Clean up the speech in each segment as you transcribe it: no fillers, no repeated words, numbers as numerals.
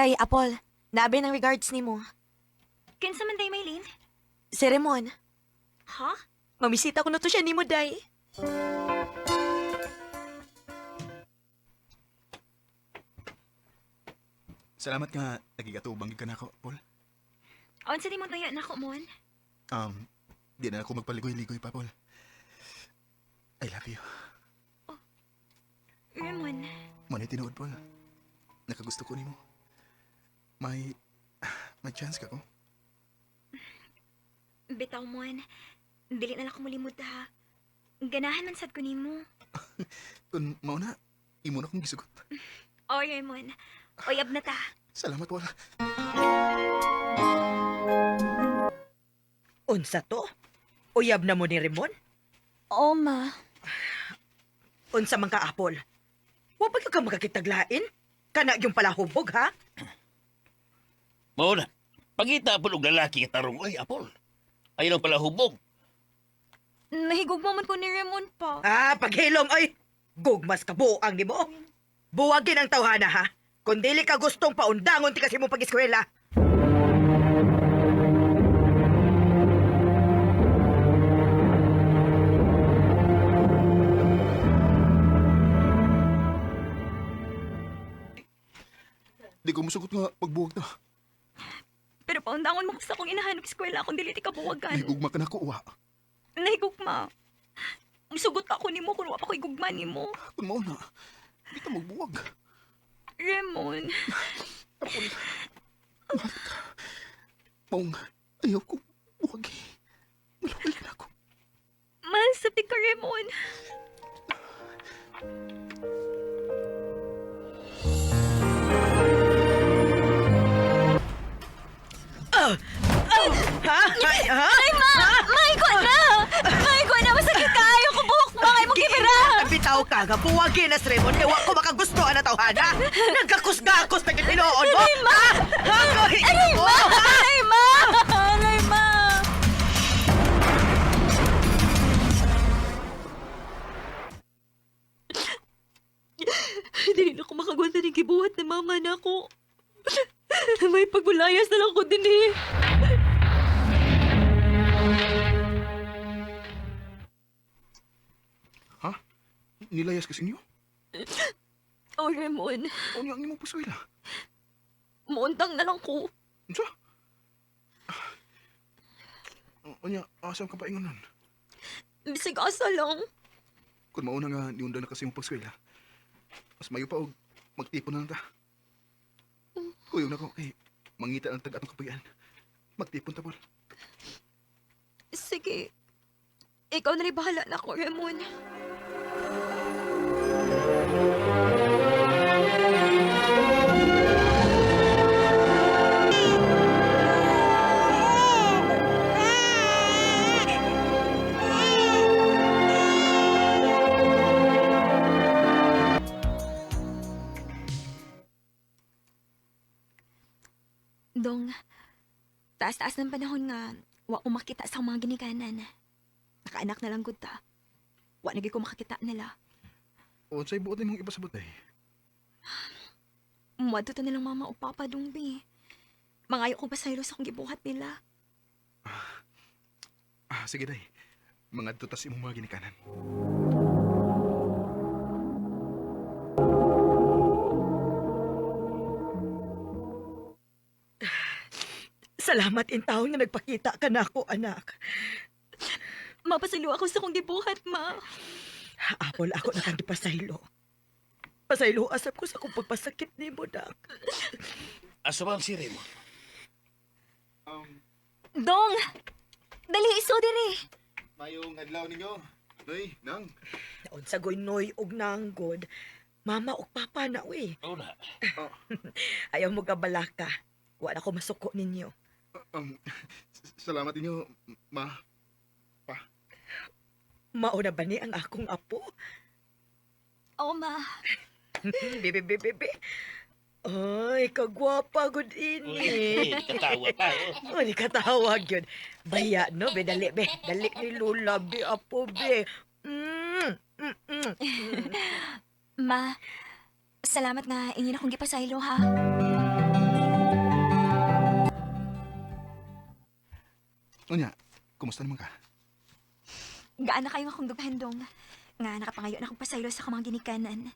Day, Apol. Naabi ng regards nimo. Kinsa man day, Maylene? Si Ramon. Ha? Mamisita ko na to siya nimo, Day. Salamat nga nagigatubang gyud ka nako, Paul. Unsa di mo tuyo nako, Mon? Um, di na ako magpaligoy-ligoy pa, Paul. I love you. Ramon, Mo ni tinuod, Paul. Nakagusto ko nimo. May may chance ka ko. bitaw, Mon. Dili na lang ako mulimod ha. Ganahan man sad ko nimo. Kun mao na, imo na kong gisugot. Oy, Ramon. Uyab na ta. Salamat, Paul. Unsa to? Uyab na mo ni Ramon? Oo, ma. Unsa man ka, Apol? Wa pa ka makakitaglain? Kana yung palahubog, ha? Mao na. Pangita po og lalaki nga tarong oy, Apol. Ayaw lang pala hubog. Nahigugma man ko ni Ramon pa. Ah, paghilom, oy! Gugmas ka buang ni mo. Buwagin ang tawhana, ha? Kung dili ka gustong paundangon ti kasi mo pag-eskwela. Di ko musugot nga pagbuwag ta. Pero paundangon mo ko sa akong inahan og eskwela kung dili ti ka buwagan. Nahigugma ka nako, wa. Nahigugma. Musugot ako nimo kung wa pa ko igugma nimo. Kun mao na, di ta magbuwag. Ramon, Apol. Mahal ka. Maong ayaw ko buwagi. Maluwal na ako. mahal sa ti ka, Ramon. Ha? Ay, ha? Ay, ma! May ko na! May ko na! Masakit kaayo ko buhok ma! Kay mo gibira! Bitaw ka nga, buwagin na si Raymond. Ewa ko makagusto na tawhana. Nagkakusgakos na giniloon mo. Aray, ma! Ha? Aray, ma! Aray, ma! Aray, ma! Hindi na ako makagwanta ng gibuhat ni mama na ako. May pagbulayas na lang ko din eh. Ha? Nilayas ka sa inyo? Oh, Ramon. Unya ang imong paswela. Muuntang na lang ko. Unsa? Unya, asa ka paingon nun? Bisag asa lang. Kung mauna nga niunda na kasi imong pagskwela. Mas mayo pa og magtipon na lang ta. Kuyog na ko kay mangita ng tag atong kapuyan. Magtipon ta, Paul. Sige. Ikaw na rin bahala na ako, Ramon. Dong, taas-taas ng panahon nga, wa ko makita sa akong mga ginikanan. Nakaanak na lang gud ta. Wa na gyud ko makakita nila. O unsay buot nimong ipasabot ay? Muadto ta nilang mama o papa dong bi. Mangayo ko pasaylo sa akong gibuhat nila. Ah, sige day. Mangadto tas imong mga ginikanan. Salamat in taon nga nagpakita ka na ako, anak. Mapasaylo ako sa akong gibuhat, ma. Apol, ako na kang gipasaylo. Pasaylo, asap ko sa akong pagpasakit ni mo, dak. Asa ba ang si Raymond? Dong! Dali, iso diri. Mayong adlaw ninyo. Noy, nang. Naunsa goy noy og nanggod. Mama og papa na, uy. Oo na. Ayaw mo gabalaka. Wa na ko masuko ninyo. Um, salamat ninyo, ma. Pa. Mauna ba ni ang akong apo? Oo, ma. Bebe, bebe, bebe. Ay, kagwapa gud ini. Uy, katawa pa. Oh. Uy, katawag yun. Baya, no? Be, dali, be. Dali ni Lola, be, apo, be. Mm, mm, mm. Ma, salamat nga ingin akong gipasaylo, ha. Unya, kumusta naman ka? Gaan na kayo akong dughan, Dong. Nga nakapangayo na akong pasaylo sa kamang ginikanan.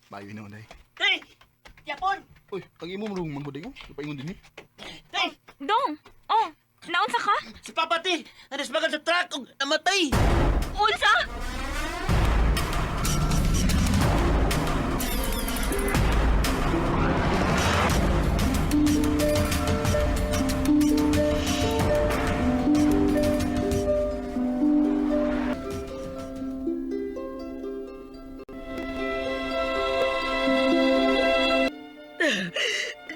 Bayo na, day. Hey! Yapon! Uy, ang imo mo rong manghuday ko. Napaingon din eh. Hey! Dong! Oh, naunsa ka? Si Papa ti! Nadismagan sa truck ug namatay! Unsa?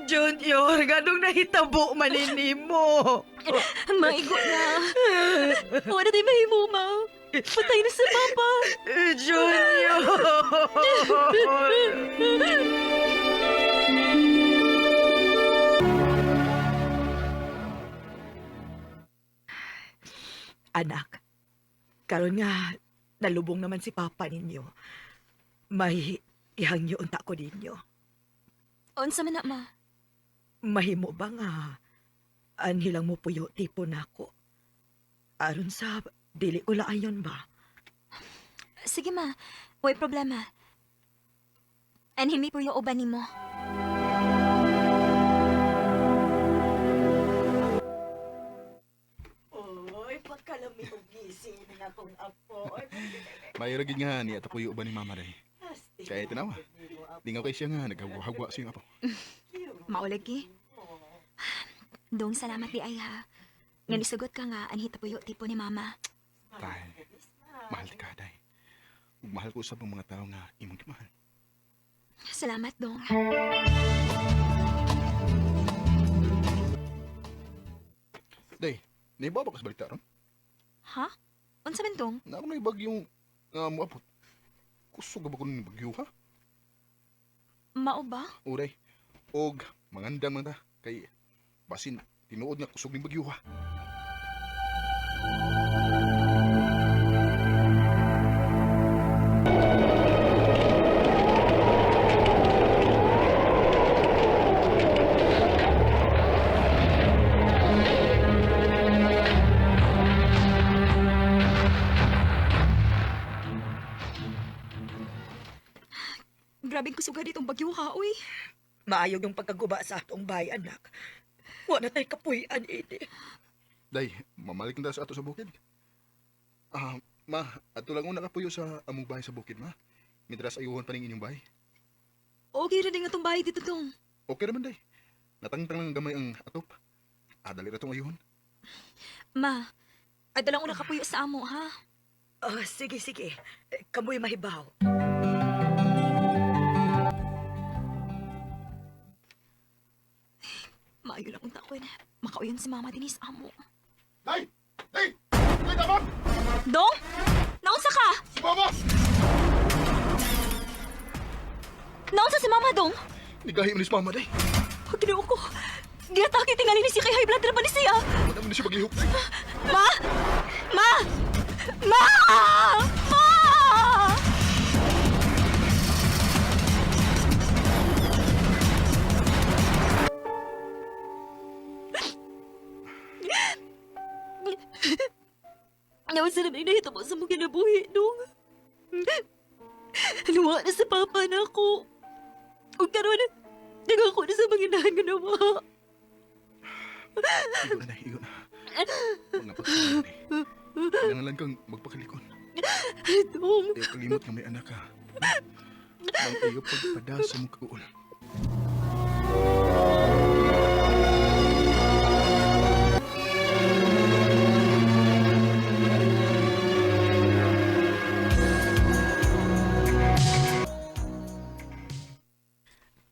Junior, ganong nahitabo man ni mo. Maigo na. Wala di mahimo, ma. Patay na si Papa. Junior! Anak, karon nga nalubong naman si Papa ninyo. May ihangyo unta ko ninyo. Unsa man na, ma? Mahimo ba nga anhilang mo puyo tipo nako? Aron sa dili ko laayon ba? Sige, ma. Way problema. Anhimi po yung uban nimo. Oy, pagkalami og gising na akong apo. Oy, Mayo ra gid nga niya tapuyo ba ni mama day. Kaya tanawa. Lingaw kay siya nga naghawa-hawa siya apo. Maulagi. Dong, salamat di ay ha. Nga nisugot ka nga, anhita po yung tipo ni Mama. Tay, mahal ka, day. Ug mahal ko usab ang mga tao nga imong gimahal. Salamat, Dong. Day, naibaw ba ka sa balita ron? Ha? Unsa man, Dong? Na ako naibag yung nga moabot. Kusog ba ko ng bagyo ha? Mao ba? Uray. Og mangandam man ta kay basin tinuod nga kusog ning bagyo ha. Grabe kusuga ditong bagyo ha, uy. Maayog yung pagkaguba sa atong bahay, anak. Wa na tay kapuy-an ini. Day, mamalik na ta sa ato sa bukid. Ah, ma, ato lang una ka puyo sa among bahay sa bukid, ma. Mientras ayuhon pa ning inyong bahay. Okay ra din atong bahay dito, Dong. Okay naman, day. Natangtang lang gamay ang atop. Ah, dali ra tong ayuhon. Ma, adalang una kapuyo sa amo, ha? Oh, sige, sige. Eh, Kamoy mahibaw. Maayo lang unta ko na. Makauyon si Mama din sa amo. Day! Day! Day, dapat! Dong! Naunsa ka? Si Mama! Naunsa si Mama, Dong? Nigahi mo ni si Mama, day. Pag Ginoo ko. Giatake tingali ni siya kay high blood ra ba ni siya? Wala mo ni siya maglihok, day. Ma! Ma! Ma! Ma! Naunsa naman yung nahitabo sa mong kinabuhi, Dong. Luwa na sa papa na ako. Ug karon, nagako na sa mga inahan nga nawa. Igo na, day. Igo na. Mga pagkakas, day. Kailangan kang magpakalikon. Dong. Ayaw kalimot nga may anak ka. Ang iyo pagpada sa mong kaguol.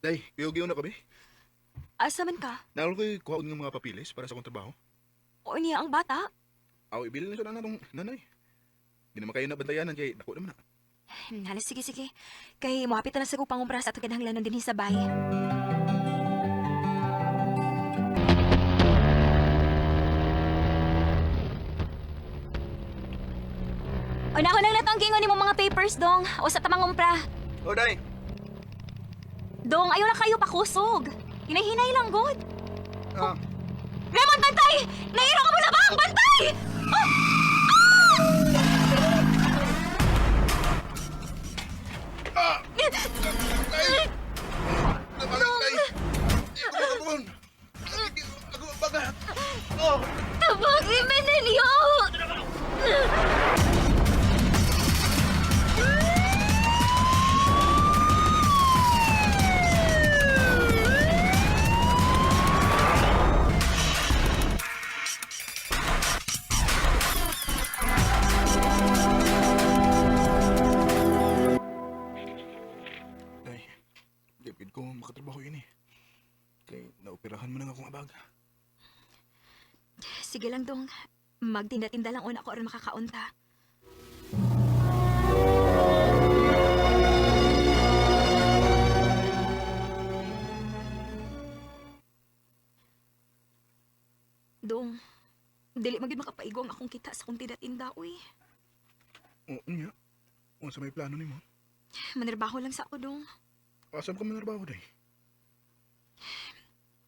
Day, kuyo na kami. Asa man ka? Naroon ko'y kuhaon ng mga papilis para sa akong trabaho. O niya ang bata? Aw, ibilin na siya na natong nanay. Di naman kayo nabantayanan kay dako naman na. Halos sige sige. Kay mohapit na lang sa kupang umpra sa atong kinahanglanon dinhi sa bay. Una ko lang natong gingon nimo mga papers dong o sa tamang umpra. O, day! Dong, ayaw na kayo pakusog. Hinay-hinay lang god. Ah, Raymond, bantay! Nairo ka mo na ba ang bantay? Oh! Ah! Ay! Ay! Di ko makabuhon! Ako baga! Oh! Tabang Imenelio! Day, di pid ko makatrabaho yun eh. Kay naoperahan mo na nga akong abag. Sige lang, Dong. Magtinda-tinda lang una ko aron makakaunta. Dong, dili man gyud makapaigo ang akong kita sa akong tinda-tinda, uy. Oo niya. Unsa may plano nimo? Manirbaho lang sa ako, Dong. Asa ka manarbaho, day?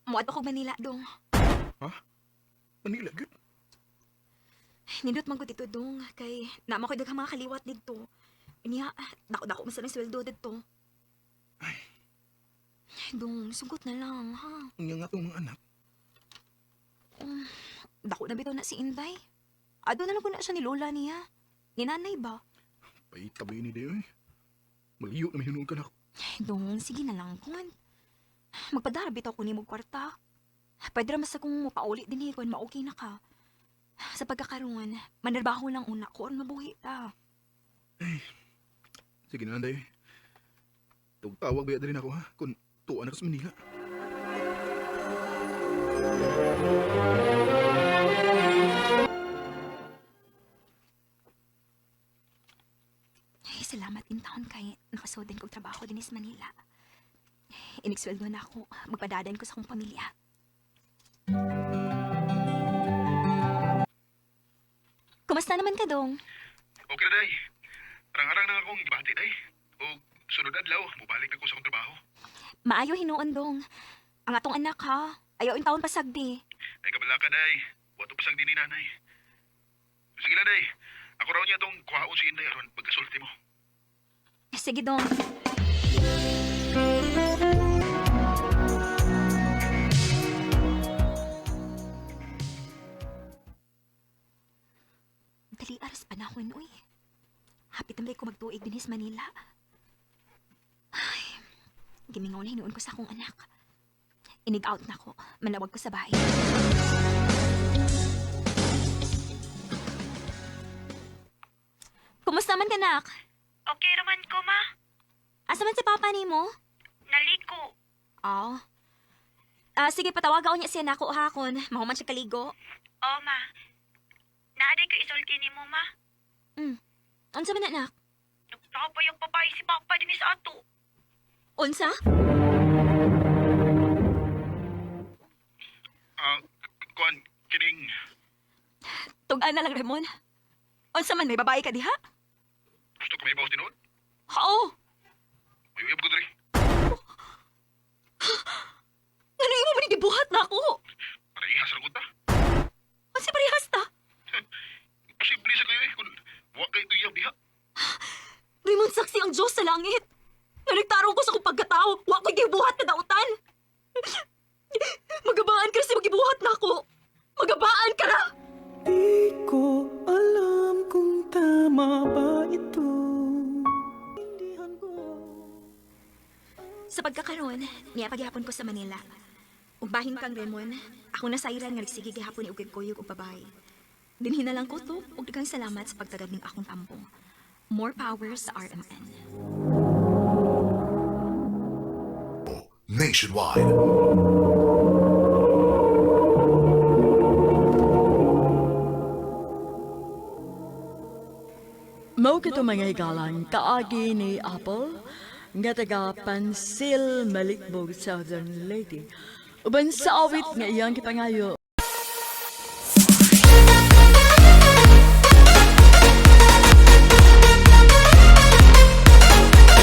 Muadto kog Manila, Dong. Ha? Manila, gyud. Nindot man ko dito, Dong, kay naama ko'y daghang mga kaliwat didto. Unya, dako-dako man sa sweldo didto. Dong, sungkot na lang, ha? Unya nga itong mga anak. Dako na bitaw na si Inday. Ado na lang ko na siya ni Lola niya. Ni nanay ba? Paitabi ni day, oy. Maliyo na may hinuog ka na ako. Dong, sige na lang kun. Magpadara bitaw ko nimo og kwarta. Pwede ra mas akong mapauli din eh kung ma-okay na ka. Sa pagkakaroon, manarbaho lang una ko aron mabuhi ta. Sige na lang, day. Tawag ba rin ako, ha? Kung tuwa na ka sa Manila. Ay, salamat in taon kay nakasodin kog trabaho din sa Manila. Inigsweldo na ako. Magpadadan ko sa akong pamilya. Kumusta naman ka, Dong? Okay na, day. Arang-arang na akong gibati, day. O sunod adlaw, mubalik na ko sa akong trabaho. Maayo hinuon, Dong. Ang atong anak, ha? Ayaw in taon pasagdi. Ay, kabala ka, day. Wato pasang din ni nanay. Sige na, day. Ako raw niya itong kuhaon si Inday aron pagkasulti mo. Sige, Dong. Dali aras panahon, uy. Hapit na ko magtuig din sa Manila. Ay, gimingaw na hinuon ko sa akong anak. Inig-out na ko. Manawag ko sa bahay. Kumusta man ka, nak? Okay raman ko, ma. Asa man si papa nimo? Naligo. Oo. Ah, sige, patawag ako niya siya nako hakon. Mahuman siya kaligo. Oo, ma. Naaday ko isulti ni mo, ma. Unsa man anak? Nagtapay yung papay si papa din sa ato. Unsa? Ah, kuan, kining... Tugan na lang, Ramon. Unsa man may babae ka diha? Gusto ko may ibaw tinuod? Oo. May uyab ko diri. Ano imo man gibuhat na ako? Parehas ra ta. Unsa parehas ta? Imposible sa kayo eh kung wa kay tuyab diha. Raymond, saksi ang Diyos sa langit. Nga nagtarong ko sa akong pagkatao, wa ko'y gibuhat na dautan. Magabaan ka na sa magibuhat na ako. Magabaan ka na! Di ko alam kung tama ba ito. Hindihan ko. Sa pagkakaroon, niya paghapon ko sa Manila. Ug bahin kang Ramon, ako nasairan nga nagsige gihapon ni Ugig Kuyog ug babae. Dinhi na lang ko to ug daghang salamat sa pagtagad ning akong tampo. More power sa RMN. Nationwide. Mao kito mga higalan, kaagi ni Apple, nga taga Pansil Malikbog, Southern Leyte. Uban sa awit nga iyang gipangayo.